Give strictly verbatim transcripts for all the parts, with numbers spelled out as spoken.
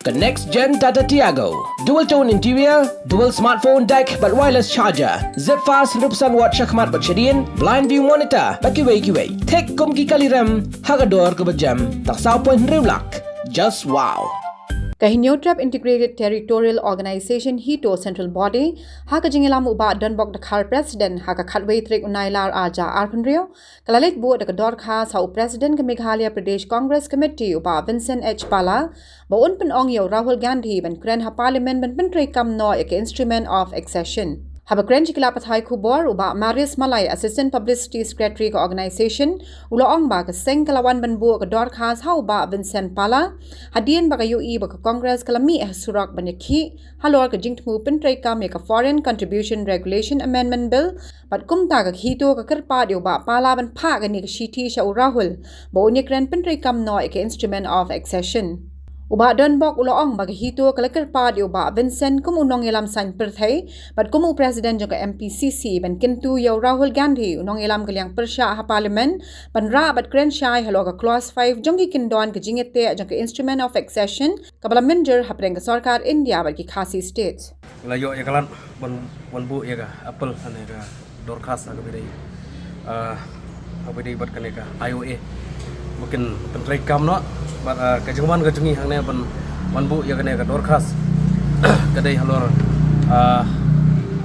Ka next gen Tata Tiago. Dual tone interior, dual smartphone deck bad wireless charger. Zip fast hynriew percent watt shakhmat bad shadien, blind view monitor bad kiwei kiwei. Thik kum ki kali rem ha ka dor kaba jem tang saw point hynriew lak. Just wow. Ka Hynñiewtrep Integrated Territorial Organization HITO Central Body, ha ka jingïalam u Bah Donbok Dkhar, President, ha ka khatwei tarik u Nailar arhajar arphew hynriew, ka la leit buh da ka dorkhas ha u President ka Meghalaya Pradesh Congress Committee u Bah Vincent H Pala, ba un pynong ïa u Rahul Gandhi ban kren ha Parliament ban pyntreikam noh ïa ka Instrument of Accession. Haba kren sha ki lad pathai khubor, u Bah Marius Malai, Assistant Publicity Secretary ka organization, u la ong ba ka seng ka la wan ban buh ka dorkhas ha u Bah Vincent Pala, hadien ba ka ïohi ba ka Congress ka la mih ha surok ban ïakhih halor ka jingthmu pyntreikam ïa ka Foreign Contribution Regulation Amendment Bill, bad kumta ka HITO ka kyrpad ïa u Bah Pala ban phah kane ka shithi sha u Rahul ba un ïakren pyntreikam noh ïa ka Instrument of Accession. U Bah Donbok u la ong ba ka HITO ka la kyrpad ïa u Bah Vincent kum u nongïalam saiñ pyrthei bad kum u President jong ka M P C C ban kyntu ïa u Rahul Gandhi, u nongïalam ka liang pyrshah ha Parliament, ban rah bad kren shai halor ka Clause five jong ki kyndon ka jingïateh jong ka Instrument of Accession kaba la mynjur hapdeng ka sorkar India bad ki Khasi States. La ïoh ïa ka lad ban, ban buh ïa ka appeal, kane ka dorkhas ha kaba ïadei, ah, ha kaba ïadei bad kane ka I O A ba kin pyntreikam noh bad, ah, ka jingwan ka jong ngi hangne ban, ban buh ïa kane ka dorkhas ka dei halor, ah,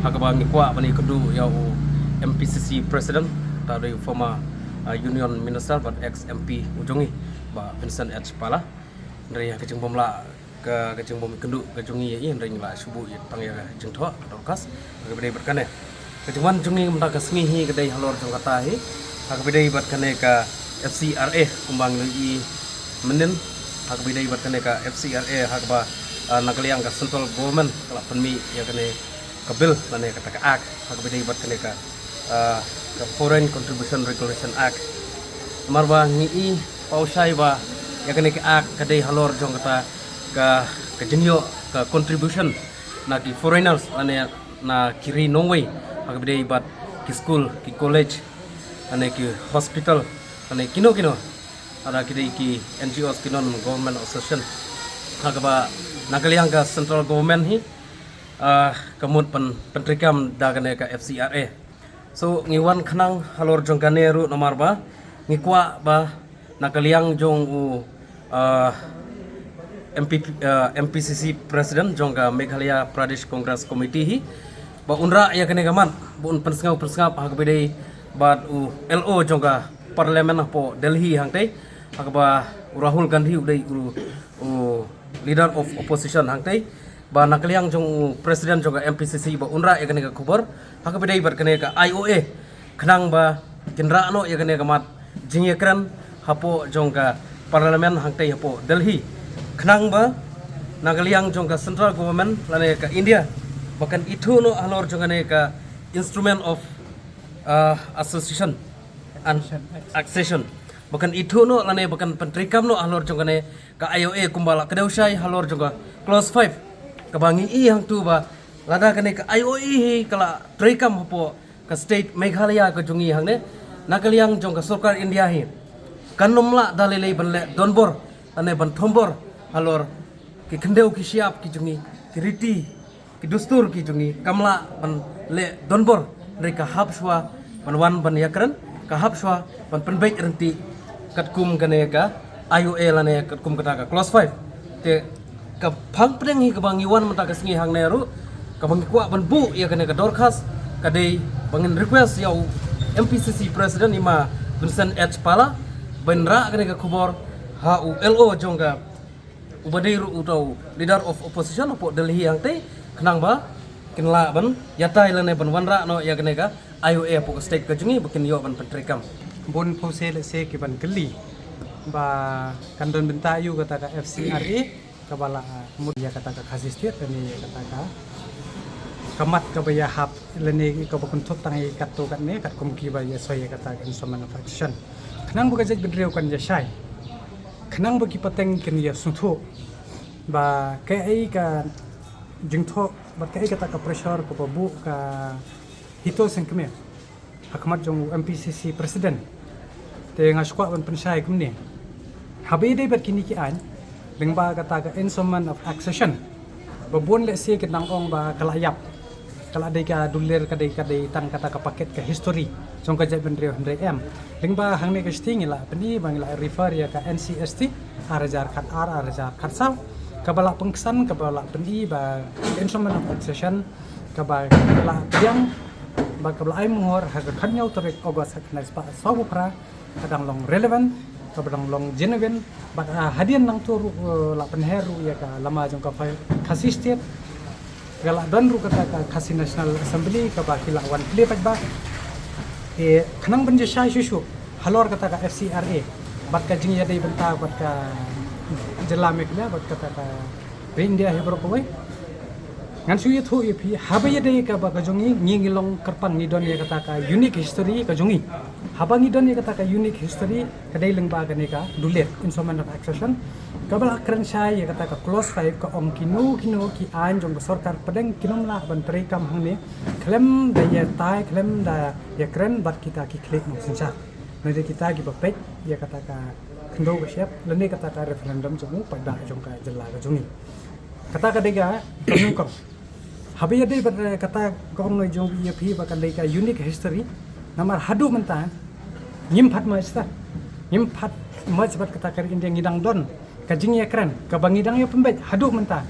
ha kaba ngi kwah ban ïakynduh ïa u M P C C President, uta u dei u former, ah, Union Minister bad ex M P u jong ngi, Bah Vincent H Pala. Hynrei ha ka jingbym lah, ka, ka jingbym kynduh ka jong ngi ïa i, hynrei ngi la shu buh ïa tang ïa ka jingthoh ka dorkhas ha kaba ïadei bad kane. Ka jingwan jong ngi mynta ka sngi hi ka dei halor jong kata hi, ha kaba ïadei bad kane ka F C R A, kumba ngi la ïohi mynnin, ha kaba ïadei bad kane ka F C R A, ha kaba, ah, na ka liang ka Central Government ka la pynmih ïa kane ka bill lane kata ka act ha kaba ïadei bad kane ka, ah, ka Foreign Contribution Regulation Act. Namar ba ngi i paw shai ba ïa kane ka act ka dei halor jong kata ka, ka jingïoh ka contribution na ki foreigners lane na ki ri nongwei ha kaba ïadei bad ki school, ki college, lane ki hospital, lane kino kino, lada ki dei ki N G Os, ki non government association, ha kaba na ka liang ka Central Government hi, ah, ka mut pyn, pyntreikam da kane ka F C R A. So ngi wan khnang halor jong kane ruh namar ba ngi kwah ba na ka liang jong u, ah, M P, ah, M P C C President jong ka Meghalaya Pradesh Congress Committee hi, ba un rah ïa kane ka mat, ba un pynsngew pynsngap ha kaba ïadei bad u L O jong ka Parliament hapoh Delhi hangtei, ha kaba u Rahul Gandhi u dei u, u Leader of Opposition hangtei, ba na ka liang jong u President jong ka M P C C ba un rah ïa kane ka khubor ha kaba ïadei bad kane ka I O A, khnang ba kin rah noh ïa kane ka mat jingïakren hapoh jong ka Parliament hangtei hapoh Delhi, khnang ba na ka liang jong ka Central Government lane ka India ba kan ithuh noh halor jong kane ka Instrument of, ah, Association and Accession, ba kan ithuh noh lane ba kan pyntreikam noh halor jong kane ka I O A kumba la kdew shai halor jong ka Clause five, kaba ngi i hangtu ba lada kane ka I O A hi ka la treikam hapoh ka state Meghalaya ka jong ngi hangne, na ka liang jong ka sorkar India hi kan ym lah da lei lei ban leh donbor lane ban thombor halor ki khyndew ki shyiap ki jong ngi, ki riti ki dustur ki jong ngi, kam lah ban leh donbor, hynrei ka hap shuwa ban wan ban ïakren, ka hap shuwa ban pynbeit ryntih katkum kane ka I O A lane katkum kata ka Clause five. Te ka phang pdeng hi kaba ngi wan mynta ka sngi hangne ruh, kaba ngi kwah ban buh ïa kane ka dorkhas, ka dei ba ngin request ïa u M P C C President i ma Vincent H Pala ban rah kane ka khubor ha u L O jong ka, uba dei ruh uta u Leader of Opposition hapoh Delhi hangtei, khnang ba kin lah ban ïatai lane ban wanrah noh ïa kane ka I O A hapoh ka state ka jong ngi ba kin ïoh ban pyntreikam. Bun phew se lehse ki ban kylli ba kan don bynta aiu kata ka F C R A kaba la, ah, mut ïa kata ka Khasi State lane ïa kata ka, ka mat kaba ïahap lane kaba kynthup tang ïa katto katne katkum kiba ïasoi ïa kata ka Instrument of Accession. Khnang ba ka jaitbynriew kan ïashai, khnang ba ki pateng kin ïasngewthuh ba kaei ka jingthoh bad kaei kata ka pressure kaba buh ka HITO seng kmie ha khmat jong u M P C C President. Te nga sngewkwah ban pynshai kumne, haba ïadei bad kine ki aiñ, Lyngba kata ka instrument of accession, ba bun lehse ki nang ong ba ka la ïap, ka la dei ka dulir, ka dei, ka dei tang kata ka paket ka history jong ka jaitbynriew, hynrei em. Lyngba hangne ka shiteng ngi la pyni ba ngi la refer ïa ka N C S T ar hajar khat ar, ar hajar khat saw, kaba la pynksan, kaba la pyni ba instrument of accession kaba la pdiang, ba kaba la ai mohor ha ka khatñiew tarik August ha ka khyndai spah saw phew phra, ka dang long relevant, kaba dang long genuine. Bad, ah, hadien nangto ruh, eh, la pynher ruh ïa ka lama jong ka Khasi State, ka la don ruh kata ka Khasi National Assembly kaba ki la wan plie paidbah. Te khnang ban jia shai shuh shuh halor kata ka F C R A bad ka jingïadei bynta bad ka jylla Meghalaya bad kata ka ri India hi baroh kawei. Ngan shu ïathuh ïa phi, haba ïadei kaba ka jong ngi, ngi, ngi long kyrpang, ngi don ïa kata ka unique history ka jong ngi. Haba ngi don ïa kata ka unique history, ka dei lyngba kane ka dulir, instrument of accession, kaba la kren shai ïa kata ka clause five, ka ong kino kino ki aiñ jong ka sorkar pdeng kin ym lah ban treikam hangne khlem da ïatai, khlem da ïakren bad kita ki khlieh nongsynshar. Lane kita kiba peit ïa kata ka khyndew ka shyiap, lane kata ka referendum jong u paidbah jong ka jylla ka jong ngi. Kata ka dei ka nyngkong. Haba ïadei bad, eh, kata ka ong jong ïa phi ba ka dei ka unique history. Namar haduh mynta ngim pat merge ta, ngim pat merge bad kata ka ri India, ngi dang don ka jingïakren kaba ngi dang ïa pynbeit haduh mynta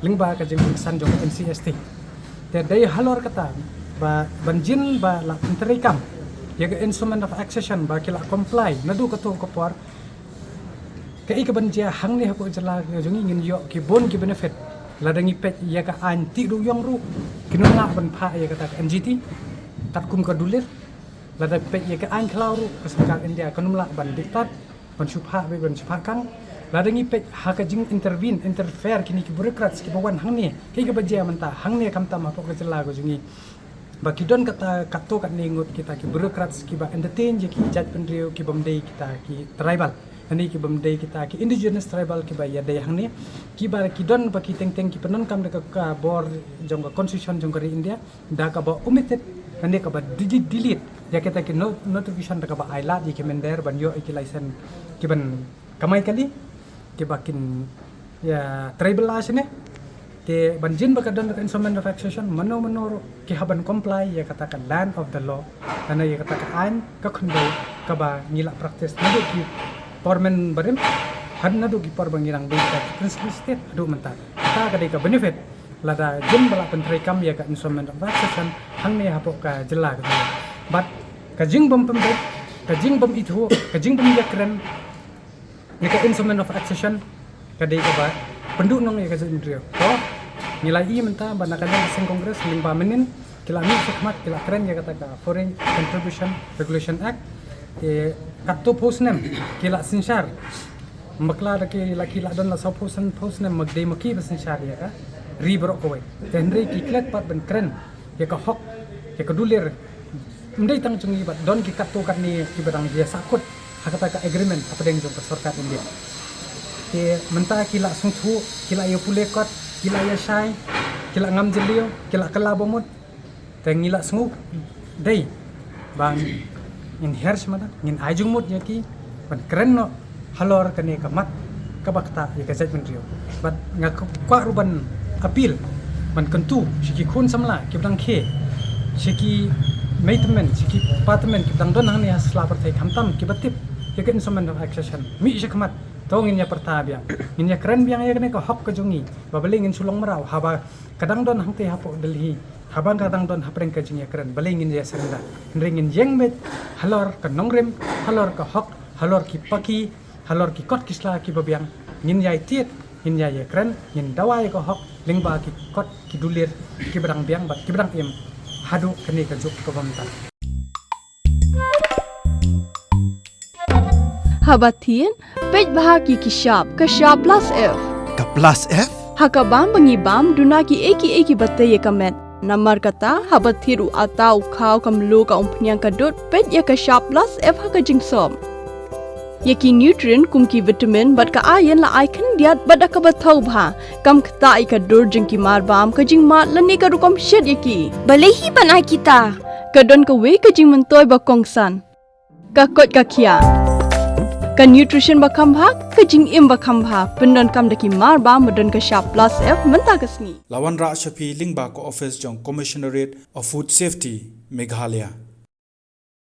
lyngba ka jingpynsan jong ka N C S T. Te dei halor kata ba ban jin ba la pyntreikam ïa ka instrument of accession ba ki la comply naduh kato ka por. Kaei kaban jia hangne hapoh jylla ka jong ngi, ngin ïoh ki bun ki benefit. Lada ngi peit ïa ka aiñ Tih Duh Ïong ruh, kin ym lah ban phah ïa kata ka N G T katkum ka dulir. Lada peit ïa ka aiñ khlaw ruh, ka sorkar India kan ym lah ban diktat, ban shu phah beit, ban shu phah kang. Lada ngi peit ha ka jing intervene, interfere kine ki bureaucrats kiba wan hangne, kaei kaba jia mynta hangne khamtam hapoh ka jylla ka jong ngi, ba ki don kata katto katne ngut kita ki bureaucrats kiba entertain ïa ki jaitbynriew kibym dei kita ki tribal, lane kibym dei kita ki indigenous tribal kiba ïadei hangne, kiba ki don ba ki teng teng ki pyndonkam da ka, ka bor jong ka constitution jong ka ri India, da kaba omitted, lane kaba digi-, delete ïa kita ki no-, notification, da kaba ai lad ïa ki mynder ban ïoh ïa ki license kiban kamai kali, kiba kin ïa tribal law shane. Te ban jin ba ka don ka instrument of accession, mano mano ruh ki hap ban comply ïa kata ka land of the law, lane ïa kata ka aiñ ka khyndew kaba ngi la practice naduh ki por mynbarim, haduh naduh ki por ba ngi dang dei ka principal state haduh mynta. Kata ka dei ka benefit lada jin ba la pyntreikam ïa ka instrument of accession hangne hapoh ka jylla ka jong ngi. Bad ka jingbym pynbeit, ka jingbym ithuh, ka jingbym ïakren ïa ka instrument of accession, ka dei kaba pynduhnong ïa ka jaitbynriew. To, ngi la ïohi mynta ba na ka liang ka seng Congress lyngba mynnin ki la mih shakhmat, ki la kren ïa kata ka Foreign Contribution Regulation Act. Te katto phew snem ki la synshar. Bakla da ki la, ki la don la saw phew snem, phew snem, ma dei ma ki ba synshar ïa ka ri baroh kawei. Te hynrei ki klet pat ban kren ïa ka hok, ïa ka dulir, ym dei tang jong ngi, bad don ki katto katne kiba dang ïa sahkut ha kata ka agreement hapdeng jong ka sorkar India. Te mynta ki la sngewthuh, ki la ïa pule kot, ki la ïa shai, ki la ngam jylliew, ki la kylla bamut. Te ngi la sngew dei ba ngin her shmada, ngin ai jingmut ïa ki ban kren noh halor kane ka mat kaba ktah ïa ka jaitbynriew. Bad nga kwah ruh ban appeal, ban kyntu sha ki khun samla kiba dang khie, sha ki mei tymmen, sha ki pa tymmen kiba dang don hangne ha sla pyrthei khamtam kiba tip ïa ka instrument of accession. Mih shakhmat, to ngin ïa pyrta biang, ngin ïa kren biang ïa kane ka hok ka jong ngi, ba balei ngin shu long mraw haba ka dang don hangtei hapoh Delhi, haba ka dang don hapdeng ka jingïakren, balei ngin ïa surrender. Hynrei ngin ïeng beit halor ka nongrim, halor ka hok, halor ki paki, halor ki kot ki sla kiba biang, ngin ïai tied, ngin ïai ïakren, ngin dawa ïa ka hok lyngba ki kot ki dulir kiba dang biang bad kiba dang im haduh kane ka juk kaba mynta. Haba thied, peit bha ki ki shap, ka shap plus F. Ka plus F? Ha ka bam ba ngi bam, duna kiei kiei kiba tei ïa ka met. Namar kata, haba thied u atta, u khaw, ka mluh, ka umphniang, ka dud, peit ïa ka shap plus F ha ka jingsop. Ïa ki nutrient kum ki vitamin bad ka iron la ai khyndiat bad da kaba thaw bha. Kam ktah ïa ka dur jong ki mar bam, ka jingmad lane ka rukom shet ïa ki. Balei hi ban ai kita? Ka don kawei ka jingmyntoi ba kongsan. Ka koit ka khiah. Ka nutrition ba kham bha, ka jingim ba kham bha, pyndonkam da ki mar ba, ba don ka shap plus F mynta ka sngi. La wanrah sha phi lyngba ka office jong Commissionerate of Food Safety, Meghalaya.